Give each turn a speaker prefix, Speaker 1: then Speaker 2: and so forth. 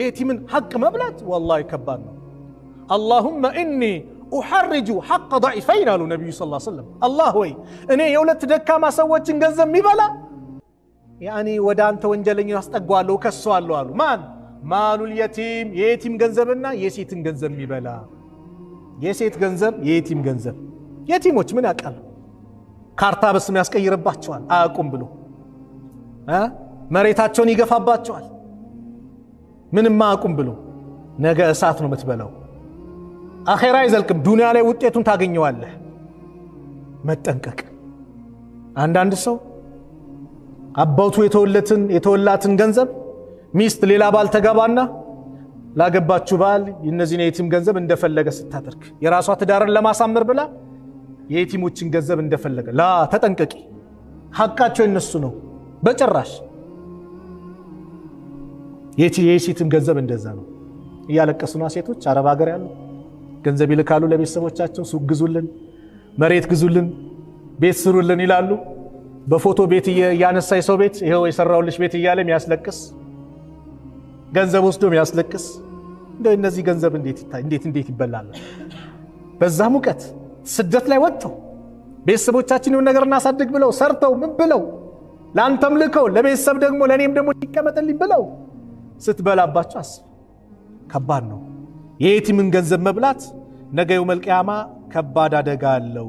Speaker 1: የየቲምን ሐቅ መብላት ወላሂ ከባድ ነው። اللهم إني أحرج حق ضعيفين አሉ ነቢዩ صلى الله عليه وسلم። አላህ ወይ እኔ የሁለት ደካማ ሰዎችን ገንዘብ የሚበላ يعني ወደ አንተ ወንጀለኛ አስጠጓለሁ፣ እከሰዋለሁ አሉ። ማን? مال اليتيم የየቲም ገንዘብና የሴትን ገንዘብ የሚበላ። የሴት ገንዘብ፣ የየቲም ገንዘብ። የቲሞች ምን ያውቃሉ? ካርታ በስም ያስቀይርባቸዋል አያውቁም ብሎ፣ መሬታቸውን ይገፋባቸዋል ምንም አያውቁም ብሎ። ነገ እሳት ነው የምትበላው። አኼራ አይዘልቅም። ዱንያ ላይ ውጤቱን ታገኘዋለህ። መጠንቀቅ። አንዳንድ ሰው አባቱ የተወላትን ገንዘብ ሚስት ሌላ ባል ተገባና ላገባችሁ ባል እነዚህን የየቲም ገንዘብ እንደፈለገ ስታደርግ፣ የራሷ ትዳርን ለማሳመር ብላ የየቲሞችን ገንዘብ እንደፈለገ። ላ፣ ተጠንቀቂ። ሐቃቸው የነሱ ነው። በጭራሽ። የሴትም ገንዘብ እንደዛ ነው። እያለቀሱ ነው ሴቶች አረብ ሀገር ያሉ። ገንዘብ ይልካሉ ለቤተሰቦቻቸው። ሱቅ ግዙልን፣ መሬት ግዙልን፣ ቤት ስሩልን ይላሉ። በፎቶ ቤት እያነሳ የሰው ቤት ይኸው የሰራውልሽ ቤት እያለ የሚያስለቅስ፣ ገንዘብ ወስዶ የሚያስለቅስ። እንደ እነዚህ ገንዘብ እንዴት እንዴት እንዴት ይበላል? በዛ ሙቀት ስደት ላይ ወጥተው ቤተሰቦቻችን የሆነ ነገር እናሳድግ ብለው ሰርተው ምን ብለው ለአንተም ልከው ለቤተሰብ ደግሞ ለእኔም ደግሞ ይቀመጥልኝ ብለው ስትበላባቸው አስብ። ከባድ ነው። የየቲምን ገንዘብ መብላት ነገ يوم القيامة ከባድ አደጋ አለው።